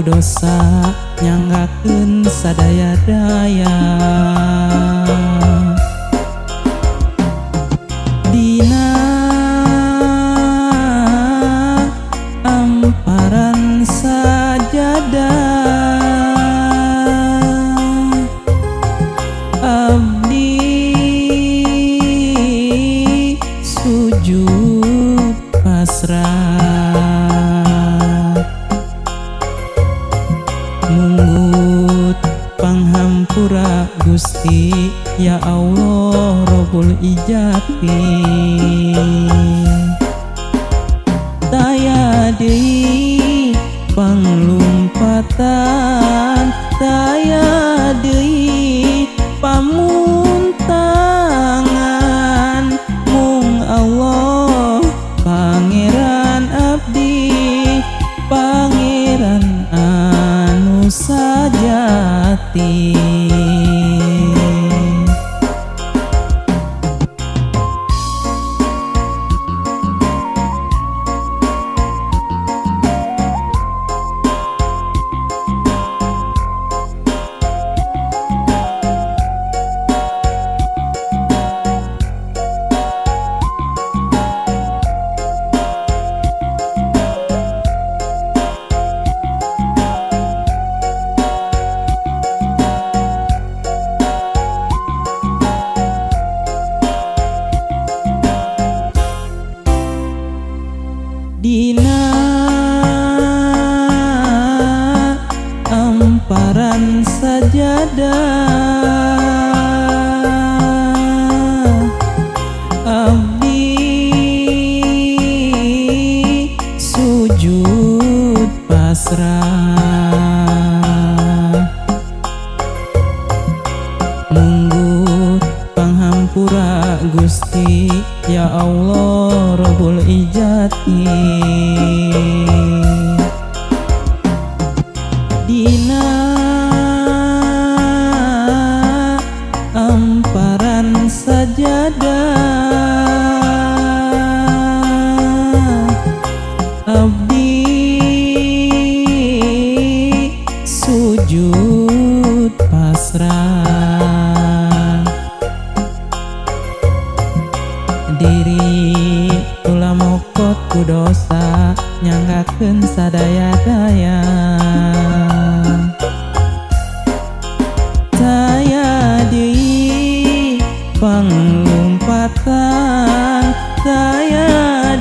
dosa nyanggakeun sadaya-daya. Dina amparan sajadah abdi sujud pasrah munggut panghampura Gusti ya Allah Rabbul Ijati. Taya deui panglumpatan, taya deui pamuntangan, mung Allah Pangeran abdi, Pangeran anu sajati. Dina amparan sajadah abdi sujud pasrah munggut panghampura Gusti ya Allah Rabbul Ijati. Dina amparan sajadah abdi sujud pasrah diri ulah mokot ku dosa nyanggakeun sadaya-daya. Taya deui panglumpatan, taya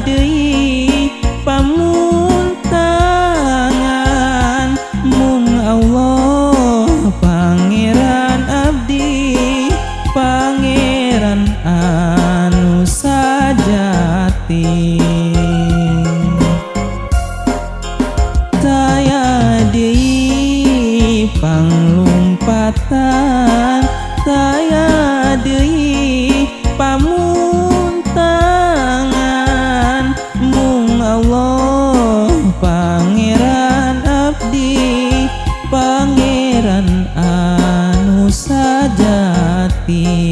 deui pamuntangan, mung Allah Pangeran abdi, Pangeran anu sajati. Taya deui panglumpatan, taya deui pamuntangan, mung Allah Pangeran abdi, Pangeran anu sajati.